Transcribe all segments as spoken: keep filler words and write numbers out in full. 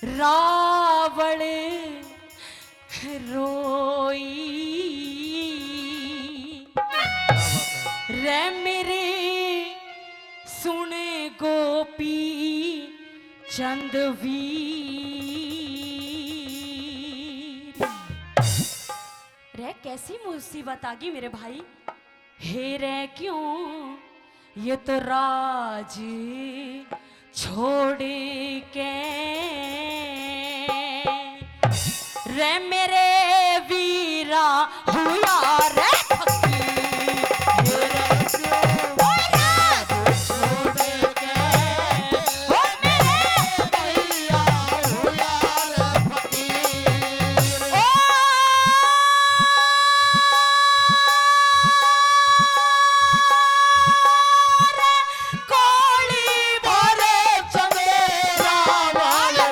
रावण रोई रे मेरे, सुन गोपी चंद वीर। रे, कैसी मुसीबत आ गई मेरे भाई। हे रे, क्यों ये तो राज छोड़ के रे मेरे वीरा हुआ रे फकीर। हे रे, क्यों राज छोड़ के ओ मेरे भैया हुआ रे फकीर। ओ रे कोली भरे चंदेरा वाले।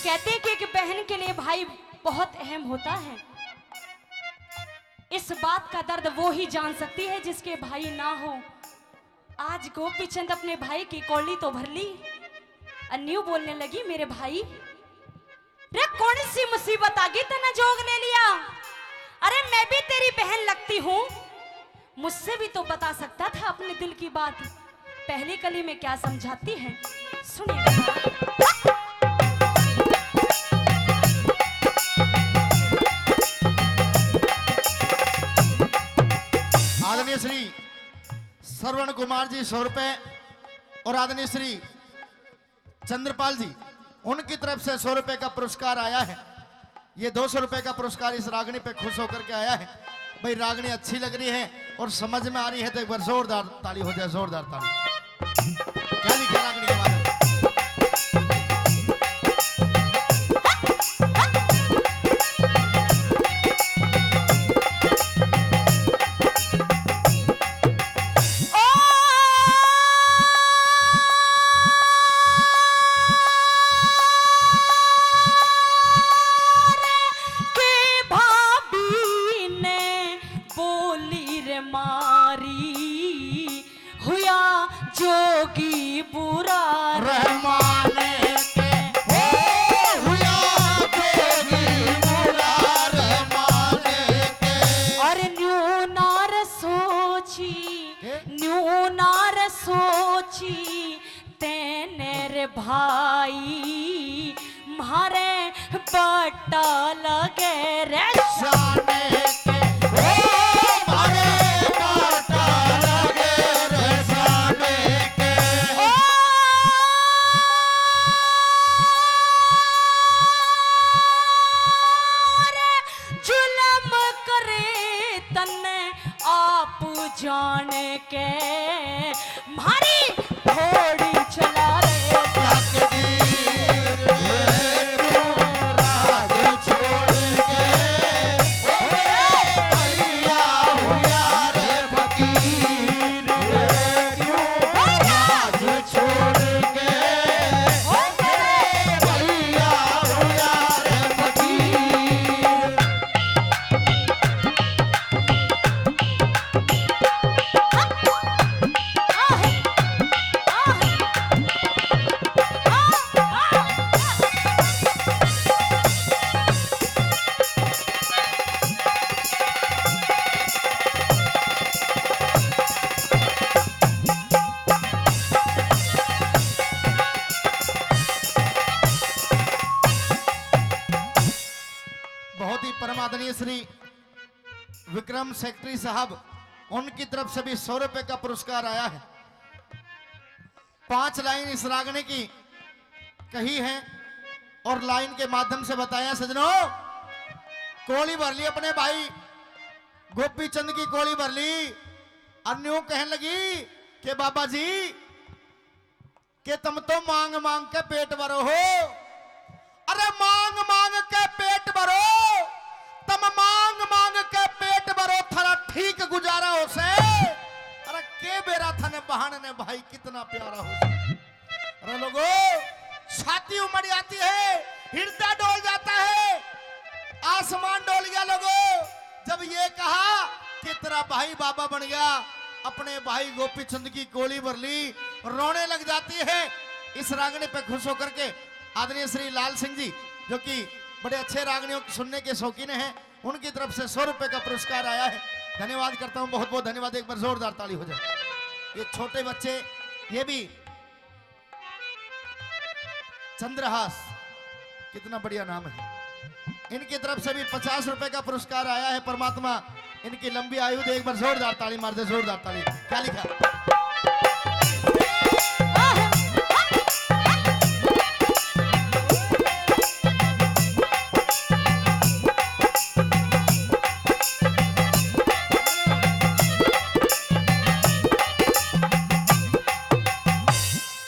कहते हैं कि एक बहन के लिए भाई बहुत अहम होता है। इस बात का दर्द वो ही जान सकती है जिसके भाई ना हो। आज गोपी चंद अपने भाई की कौली तो भर ली, और न्यू बोलने लगी, मेरे भाई, रे कौन सी मुसीबत आ गई, तन्ने जोग ले लिया? अरे मैं भी तेरी बहन लगती हूँ, मुझसे भी तो बता सकता था अपने दिल की बात। पहली कली में क्या समझाती है, सुनिए। आदरणीय श्री श्रवण कुमार जी सौ रुपए और आदरणीय श्री चंद्रपाल जी, उनकी तरफ से सौ रुपए का पुरस्कार आया है। ये दो सौ रुपए का पुरस्कार इस रागनी पे खुश होकर के आया है। भाई, रागनी अच्छी लग रही है और समझ में आ रही है तो एक बार जोरदार ताली हो जाए, जोरदार ताली। क्या लिखा रागनी के बारे में? के भाभी ने बोली रे मारी, हुआ जोगी बुरा रहमान के, हो, हुआ जोगी बुरा रहमान के। और न्यू नार सोची, के? न्यू नार सोची, तेने रे भाई, म्हारे बट्टा लगे रे शाने के, ओ म्हारे बट्टा लगे रे शाने के। ओ रे जुल्म करे तन्ने आप जान के, म्हारी घोड़ी चला रे तकदीर, तू राज छोड़ के, ओ रे भैया हुआ रे फकीर, क्यों राज छोड़ के, ओ रे भैया हुआ रे फकीर। बहुत ही परमादरणीय श्री विक्रम सेक्रेटरी साहब, उनकी तरफ से भी सौ रुपए का पुरस्कार आया है। पांच लाइन इस रागनी की, कही है और लाइन के माध्यम से बताया सजनों। कोली भर ली अपने भाई गोपी चंद की, कोली भर ली और न्यू कहने लगी कि बाबा जी, कि तुम तो मांग मांग के पेट भरो हो। अरे मांग मांग के पेट भरो, तुम मांग मांग के पेट भरो, थारा ठीक गुजारा हो से। अरे के बेरा थने बहन ने भाई कितना प्यारा हो से। अरे लोगो, छाती उमड़ जाती है, हृदय डोल जाता है, आसमान डोल गया लोगो। जब ये कहा कि तेरा भाई बाबा बन गया, अपने भाई गोपी चंद की कोली भर ली, रोने लग जाती है। इस रागनी पे खुश होकर के आदरणीय श्री लाल सिंह जी, जो कि बड़े अच्छे रागनियों को सुनने के शौकीन हैं, उनकी तरफ से सौ रुपए का पुरस्कार आया है। धन्यवाद करता हूं, बहुत बहुत धन्यवाद। एक बार जोरदार ताली हो जाए। ये छोटे बच्चे, ये भी चंद्रहास, कितना बढ़िया नाम है। इनकी तरफ से भी पचास रुपए का पुरस्कार आया है। परमात्मा इनकी लंबी आयु दे। एक बार जोरदार ताली मार दे, जोरदार ताली। क्या लिखा?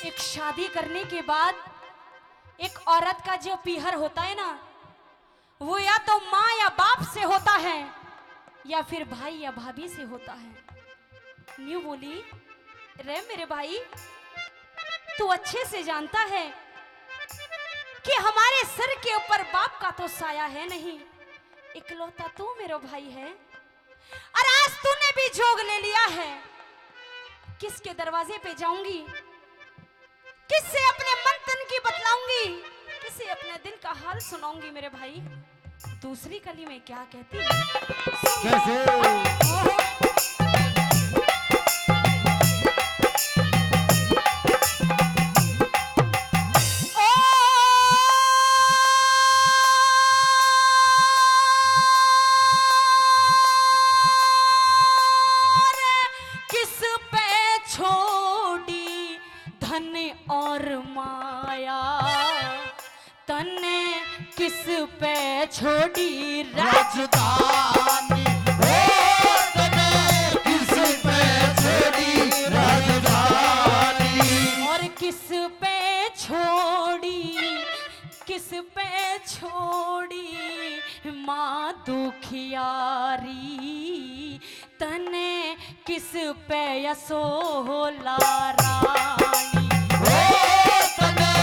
एक शादी करने के बाद एक औरत का जो पीहर होता है ना, वो या तो माँ या बाप से होता है या फिर भाई या भाभी से होता है। न्यू बोली, रे मेरे भाई, तू अच्छे से जानता है कि हमारे सर के ऊपर बाप का तो साया है नहीं, इकलौता तू मेरा भाई है। और आज तूने भी जोग ले लिया है, किसके दरवाजे पे जाऊंगी, किससे अपने मन तन की बतलाऊंगी, किसे अपने दिल का हाल सुनाऊंगी मेरे भाई। दूसरी कली में क्या कहती है? कैसे? ओ रे, किस पे छोड़ी धन और माया, तन्ने किस पे छोड़ी राज- राजधानी, ओ तन्ने किस पे छोड़ी राजधानी। और किस पे छोड़ी, किस पे छोड़ी माँ दुखियारी, तने किस पे असोला रानी? ओ तने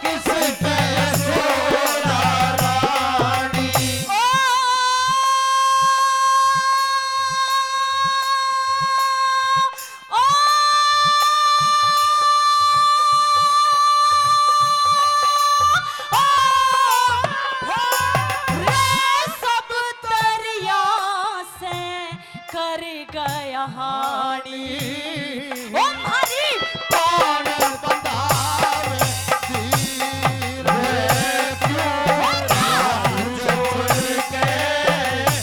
किस पे असोला रानी? ओ, ओ, ओ, ओ, रे सब दरिया से कर गया हानी। ओ म्हारी कौन बंधावे तीर रे क्यों छोड़ के,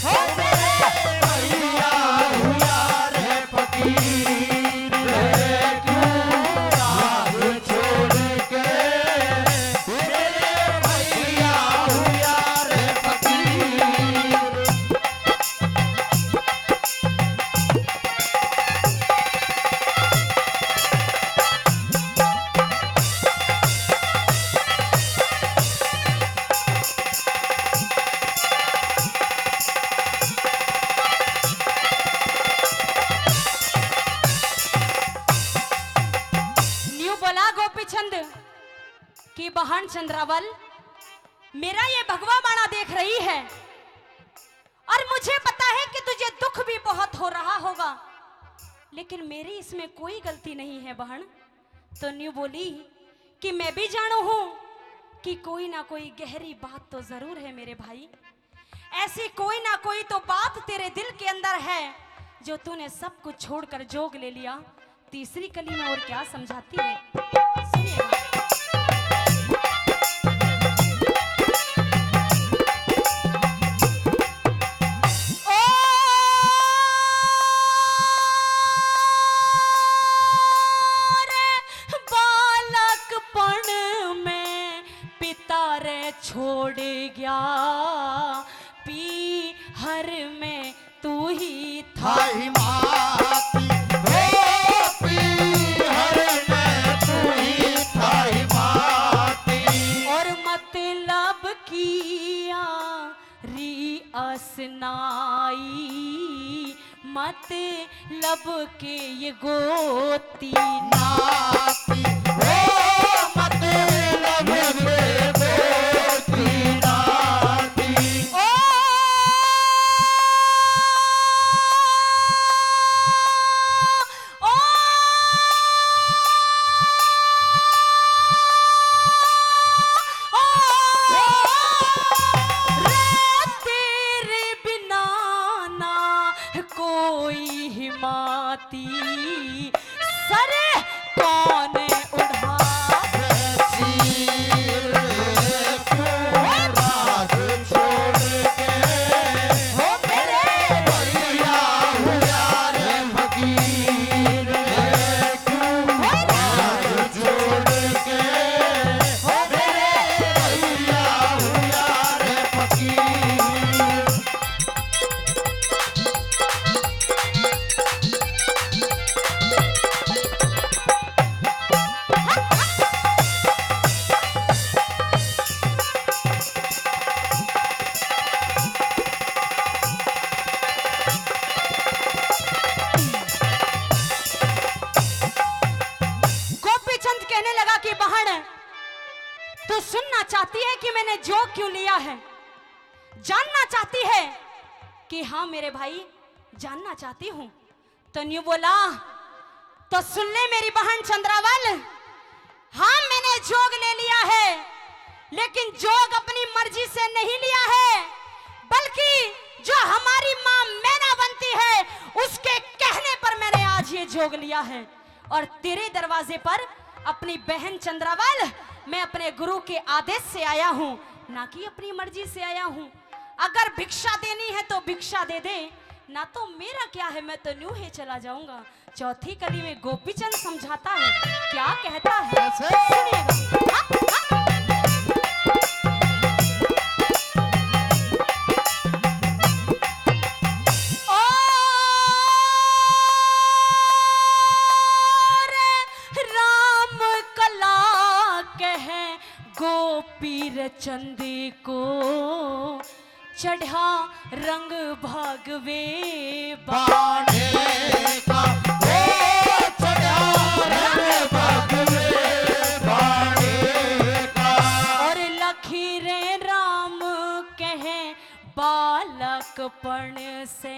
ओ मेरे भैया हुआ रे फकीर रे क्यों छोड़ के, मेरे भैया हुआ रे फकीर। न्यू बोला गोपीचंद कि बहन चंद्रावल, मेरा ये भगवा बाणा देख रही है और मुझे पता है कि तुझे दुख भी बहुत हो रहा होगा, लेकिन मेरी इसमें कोई गलती नहीं है बहन। तो न्यू बोली कि मैं भी जानू हूँ कि कोई ना कोई गहरी बात तो जरूर है मेरे भाई। ऐसी कोई ना कोई तो बात तेरे दिल के अंदर है जो तूने सब कुछ छोड़कर जोग ले लिया। तीसरी कली में और क्या समझाती है, सुनिए। ओ रे बालकपण में लब के ये गोती नाती, ओ मतलब के गोती नाती। ओ, ओ, ओ, रे तेरे बिना ना कोई हिमाती सर कौन उड़ा। गोपी चंद कहने लगा कि बहन, तू सुनना चाहती है कि मैंने जोग क्यों लिया है, जानना चाहती है कि हाँ मेरे भाई, जानना चाहती हूँ। तो न्यू बोला, तो सुन ले मेरी बहन चंद्रावल, हाँ मैंने जोग ले लिया है, लेकिन जोग अपनी मर्जी से नहीं लिया है, बल्कि जो हमारी माँ मैना बनती है, उसके कहने पर मैंने आज ये जोग लिया है। और तेरे दरवाजे पर अपनी बहन चंद्रावल, मैं अपने गुरु के आदेश से आया हूँ, ना कि अपनी मर्जी से आया हूँ। अगर भिक्षा देनी है तो भिक्षा दे दे, ना तो मेरा क्या है, मैं तो न्यू ही चला जाऊंगा। चौथी कली में गोपीचंद समझाता है, क्या कहता है, कैसे? सुनिएगा। हाँ, हाँ। ओ रे राम कला कह गोपी रे चंद को, चढ़ा रंग भगवे बाणे का, ओ चढ़ा रंग भगवे बाणे का। और लखी रे राम कहे बालकपण से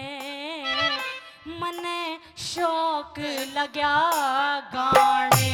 मने शौक लग्या गाने